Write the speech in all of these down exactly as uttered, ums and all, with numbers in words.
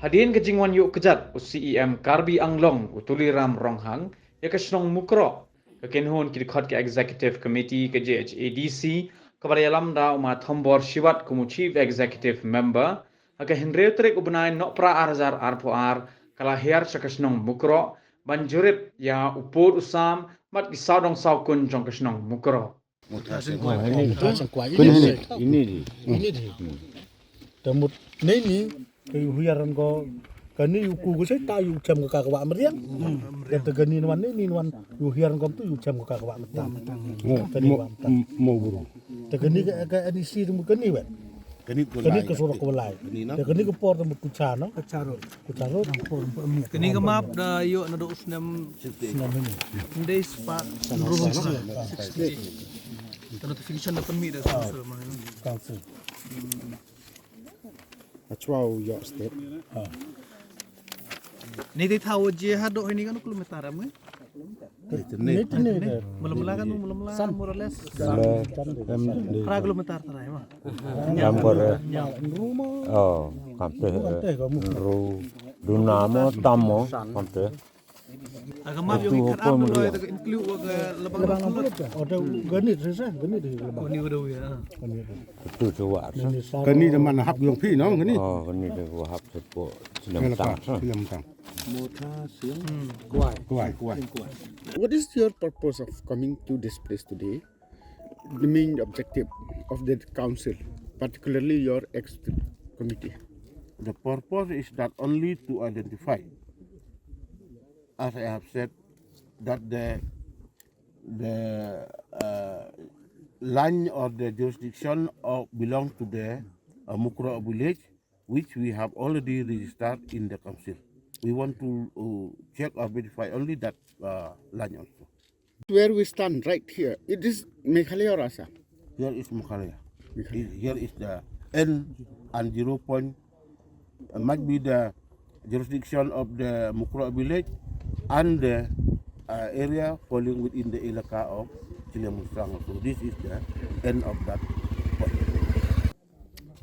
Hadien ka jingwan yoh kjat u C E M Karbi Anglong u Tuliram Ronghang ya ka shnong Mukroh, ka kynhun ki dkhot ka Executive Committee ka J H A D C, kaba da yalam da u ma Thombor Shiwat kum u Chief Executive Member, ha ka hynriew tarik u bnai Nohprah ar hajar arphaw ar, ka la hiar sha ka shnong Mukroh ban jurip ya u pud u sam bad ki sawdong sawkun jong ka shnong Mukroh. Ini di. Ini di. Te mut neini, ka u hiar ko, kani u ku ko sai ta u chem ko ka ka Wah Mriang. Te kani wan neini wan u hiar ko tu u chem ko ka ka Wah Mriang. Kani Wah Mriang. Mo buru. Te kani ka, ka N E C te mut kani wen. Kani ka surok ko lai. Te kani ka por te mut ku cha no. Ku cha ro. Kani ka map da yoh na do snem. Snem ini. Days pa. Sixty-eight. Ka notification da pynmih da council. Council. Achwa u yoh step. Ni dei thaw je hadooh ini kan kilometer am ngi? Ni tini de. Mula-mula kan, mula-mula, more or less. Mula, em, phra kilometer tarai ma. Em, bor, eh. Oh, kamte, eh, ru, dunamo, tamo, kamte. Aga map yong i kat am lo, ita ka include wa ka Labang Nongplut. Oh, te ganit, sisa, ganit di Labang. Kani wa dawi, ha. Kani tu wa. Kani da man hap yong phi, no, kani? Oh, kani da wa hap sepo, Silam Tang. Silam Tang. Mota Siang. Kwai. Kwai. Kwai. What is your purpose of coming to this place today? The main objective of the council, particularly your executive committee? The purpose is not only to identify, as I have said, that the, the, uh, land or the jurisdiction of, belong to the, uh, Mukroh village, which we have already registered in the council. We want to, uh, check or verify only that, uh, land also. Where we stand right here, it is Meghalaya or Assam? Here is Meghalaya. Meghalaya. Here is the end and zero point, uh, might be the jurisdiction of the Mukroh village and the, uh, area falling within the elaka of Chilliang Munsrang. So this is the end of that point.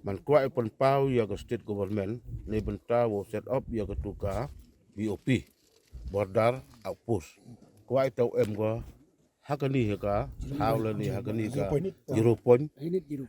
Man kwah i pynpaw ya ka state government, ni bynta wow set up ya ka tu ka B O P, border outpost. Kwah i taw em ko, ha kani ha ka, haw la ni ha kani ka zero point.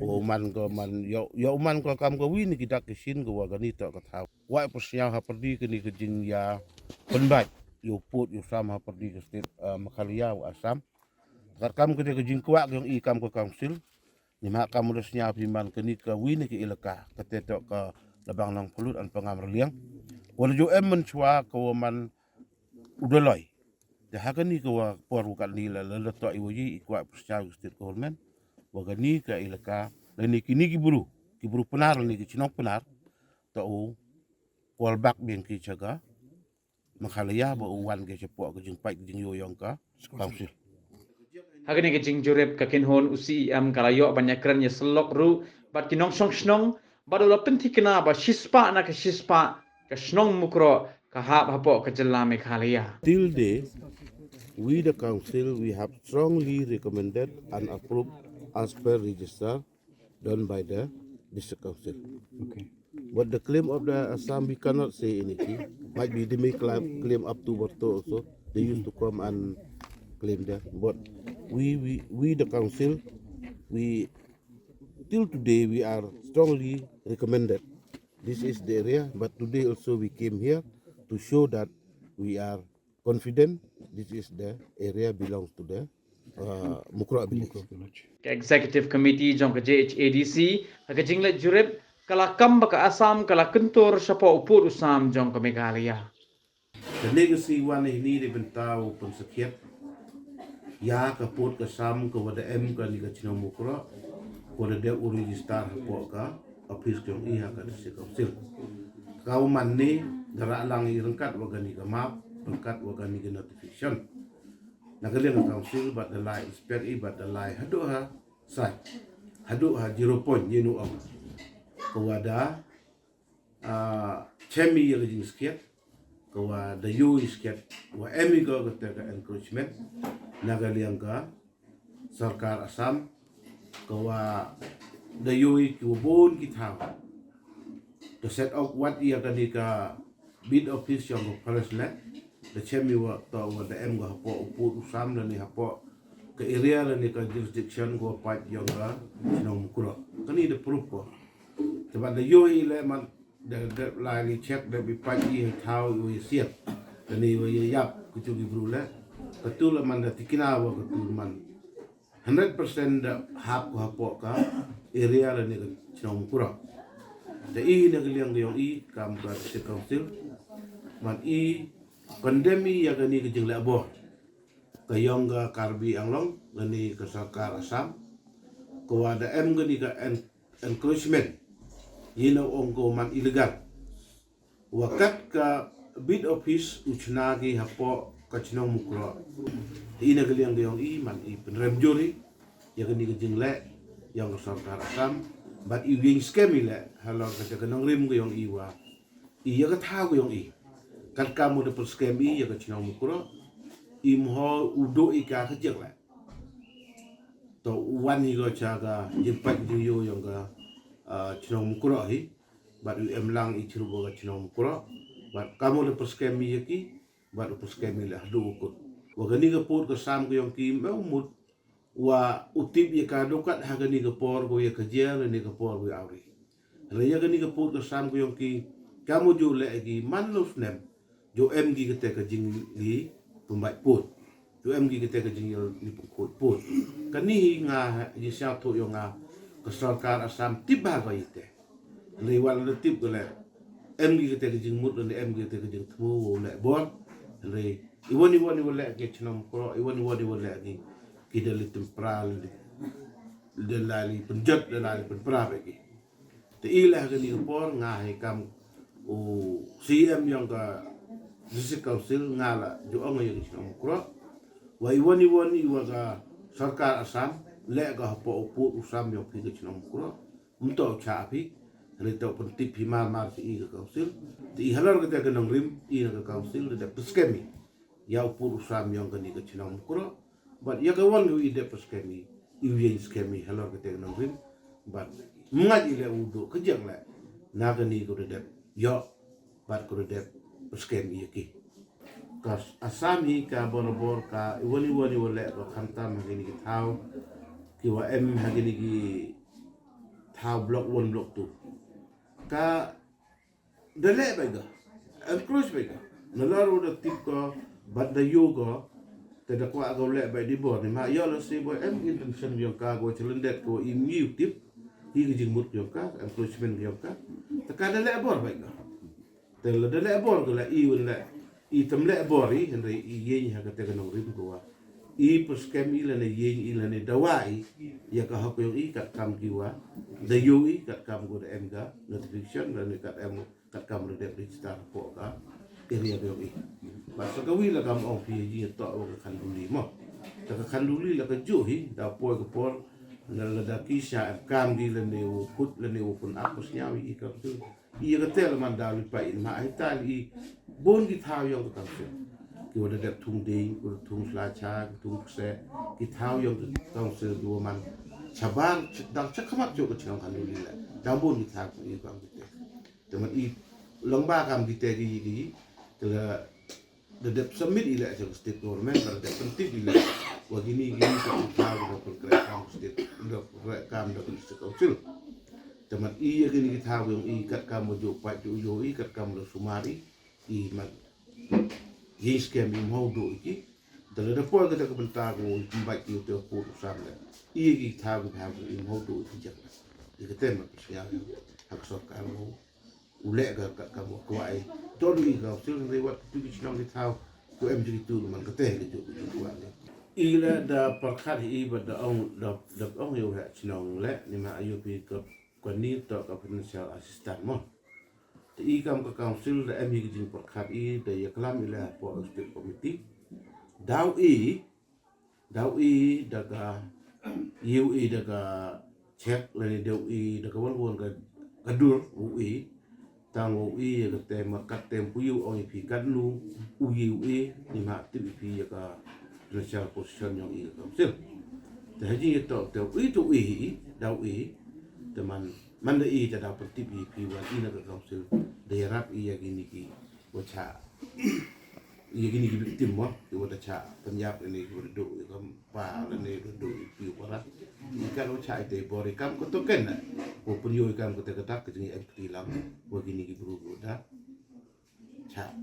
Wow man ko man, yow, yow man ko kam ko wi ni ki dak ki shin ko wa kani to ka thaw. Kwah i pynsñiaw ha pyrdi kani ka jingya pynbait, yow pud, yow sam ha pyrdi ka state, uh, Meghalaya wa Assam. Kar kam ka de ka jingkwah yong i kam ka council, Ni ma kam u da sñiaw phi man kani ka wi ni ki elaka, kate toh ka Labang Nongplut and Pangam Raliang. Wa la ju em mynchwa ka wa man u da loi. Te ha kani ka wa por wa katni la, la, la toh i wa yi i kwah pynsñiaw ki state government wa kani ka elaka, la ni kini ki bru, ki bru Pnar, la ni ki chnong Pnar, toh u call back biang ki cha ka Meghalaya ba u wan ki chapoh ka jingpait ka jingyoh yong ka council. Ha kani ka jingjurip ka kynhun u C E M ka la yoh ban yakren ya syllok ruh bad ki nongshong shnong, bad u la pynthikna ba shispah na ka shispah ka shnong Mukroh ka hap hapoh ka jylla Meghalaya. Till day, we the council, we have strongly recommended and approved as per register done by the district council. Okay. But the claim of the Assam, we cannot say anything. Might be they may claim, claim up to Borto also. They used to come and claim there. But we, we, we the council, we, till today we are strongly recommended. This is the area, but today also we came here to show that we are confident this is the area belongs to the, uh, Mukroh village. Ka Executive Committee jong ka J H A D C, ha ka jingleit jurip, ka la kam ba ka Assam ka la kyntur shapoh u pud u sam jong ka Meghalaya. Kani ka sngi wan hini da bynta u pynsakhiat ya ka pud ka sam ka wa da em kani ka chnong Mukroh, ka wa da dep u register hapoh ka office jong i ha ka District Council. Ka wa man ni da rah lang i ryngkat wa kani ka map, ryngkat wa kani ka notification. Na ka liang ka council bad da lai inspect i bad da lai haduh ha site, haduh ha zero point, ye nu ong. Ka wa da, ah, chem i ya ka jingskhiat, ka wa da yoh i skhiat, wa em i ka kata ka encroachment, na ka liang ka sorkar Assam, ka wa da yoh i ki wa bun ki thaw. Da set up wat i ya kani ka beat office yong ka forest le, da chem i wa toh wa da em ka hapoh u pud u sam lane hapoh ka area lane ka jurisdiction ko pat yong ka chnong Mukroh. Kani da proof ko. Te ba da yoh i le man da, da lai li check da bi pat i thaw i wa siat. Lane wa yap ku chu ki bru le. Ka tu le man da tikna wa ka tu man hundred percent da hap ko hapoh ka area lane ka chnong Mukroh. Da i na ka liang ka yong i kam ka District Council. Man i condemn i ya kani ka jingleh bor ka yong ka Karbi Anglong lane ka sorkar Assam. Ko wa da em kani ka en-, encroachment. Yina ong ko man illegal. Wa kat ka beat office u chna ki hapoh ka chnong Mukroh. Te i na ka liang ka yong i man i pynrem jur i ya kani ka jingleh yong ka sorkar Assam. Bad i wing scam i le halor ka jaka nongrim ka yong i wa i ya ka thaw ka yong i. Kat ka mo da pynskhem i ya ka chnong Mukroh. I mho u do i ka ka jek le. To u wan hi ko cha ka jingpait jingyo yong ka, ah, chnong Mukroh hi. Bad u em lang i chirup ka chnong Mukroh. Bad ka mo da pynskhem i ya ki. Bad u pynskhem i le hadu u kut. Wa kani ka pud ka sam ka yong ki me u mut wa u tip ya ka do kat ha kani ka por ko ya ka jia lane ka por ko ya awri. Re ya kani ka pud ka sam ka yong ki, ka mo ju le ki man lo snem. Jo em ki kate ka jingli pynbait pud. Jo em ki kate ka jingli pynkhut pud. Kani hi nga ha, ji siaw tho yong nga ka sorkar Assam tip ba ka ite. Re wa la tip ka le. Em ki kate ka jingmut, re em ki kate ka jingthmu wa le bor. Re i wan i wan i wa le ki chnong Mukroh, i wan i wan i wa le ki. Ki da li tempra li. Da la li pynjot, da la li pynpra ba ki. Te i le ha kani ka por nga hi kam u C M yong ka District Council nga la ju ong ya ka chnong Mukroh. Wa i wan i wan i wa ka sorkar Assam le ka hapoh u pud u sam yong phi ka chnong Mukroh. Mto cha phi. Re to pyntip phi mar mar si i ka council. Te i halor kate ka nongrim i na ka council da pynskhem i ya u pud u sam yong kani ka chnong Mukroh. Bad ya ka wan ka i dep pynskhem i, i wing scam i halor kate ka nongrim. Bad mngat i le u do ka jek le na kani ko da dep yoh bad ko da dep pynskhem i ya ki. Ka Assam hi ka borabor ka i wan i wan i wa le ka khamtam ha kini ki thaw ki wa em ha kini ki thaw block one, block two. Ka da leh bai ka, encroach bai ka. Nalor u da tip ko, bad da yoh ko, te da kwah ko leh bai di bor ni ma, yoh la si bor em intention yong ka ko chalyndet ko i ngi u tip, i ka jingmut yong ka, encroachment yong ka. Te ka da leh bor bai ka. Te la da leh bor ka la i wan le, i tam leh bor i, hynrei i yeng ha kate ka nongrim ko wa. I pynskhem i lane yeng i lane dawa i, ya ka hok yong i kat kam ki wa. Da yoh i kat kam ko da em ka notification lane kat em kat kam da dep register hapoh ka area ka yong i. Bad sa ka wi la kam ong phi ya toh wa ka khanduli mo. Ta ka khanduli la ka ju hi, da poi ka por, la, la da ki sha em kam ki lane u kut lane u pun ap ko sñiaw i kam tu. I ya kate la man da li pa in ma hi ta li i bun ki thaw yong ka council. Ki wa da dep thung ding, ki wa da thung sla cha, ki thung kse, ki thaw yong ka council ki wa man chabar, ch-, dang chakhamat jo ka chnong khanduli le. Dang bun ki thaw ki i kam kite. Te man i long ba kam kite ki i, ki i, te la da dep submit i le cha ka state government, da dep pyntip i le. Wa kini, kini ka thaw da pynkreh kam state, da pynkreh kam da ka district council. Te man i ya kini ki thaw yong i kat kam wa jo pat jo yoh i, kat kam da sumar i, i man. Yeng scam i mho do i ki. Te la da poi kata ka bynta ko i pynbait i te pud u sam le. I ya ki thaw ki thaw i mho do i ki jek. I kate man pynskhem ha ka sorkar mo. U leh ka, ka, ka mo kwah i. To du i ka, sil re wat tu ki chnong ki thaw. Ko em ji tu man kate le ju ki kwah le. I le da pyrkhat i bad da ong, da, da ong yow ha chnong le, ni ma ayu phi ka, kani toh ka financial assistance mo. Te i kam ka council da em i ki jingpyrkhat i, da yaklam i le hapoh executive committee. Daw i, Daw i da ka, yow i da ka check lane daw i da ka wan wan ka, ka dur, u i. Tang u i ya ka te ma kat te pu yow ong i phi kat nu, u yow i, ni ma tip i phi ya ka financial position yong i ka council. Te ha jingtoh te u i tu i, daw i, te man, man da i te daw pyntip i phi wan i na ka council, da yarap i ya kini ki Wa chah ya kini ki victim mo, ki wa da chah pynyap ini, ki wa da duh ya kam pa lane da duh ya pi wa ra. Ni ka wa chah i te bor i kam ko to ken na. Wa pynyoh i kam ko te ka tak ka jingim kti lang wa kini ki bru wa da chah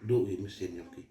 duh ya machine yong ki.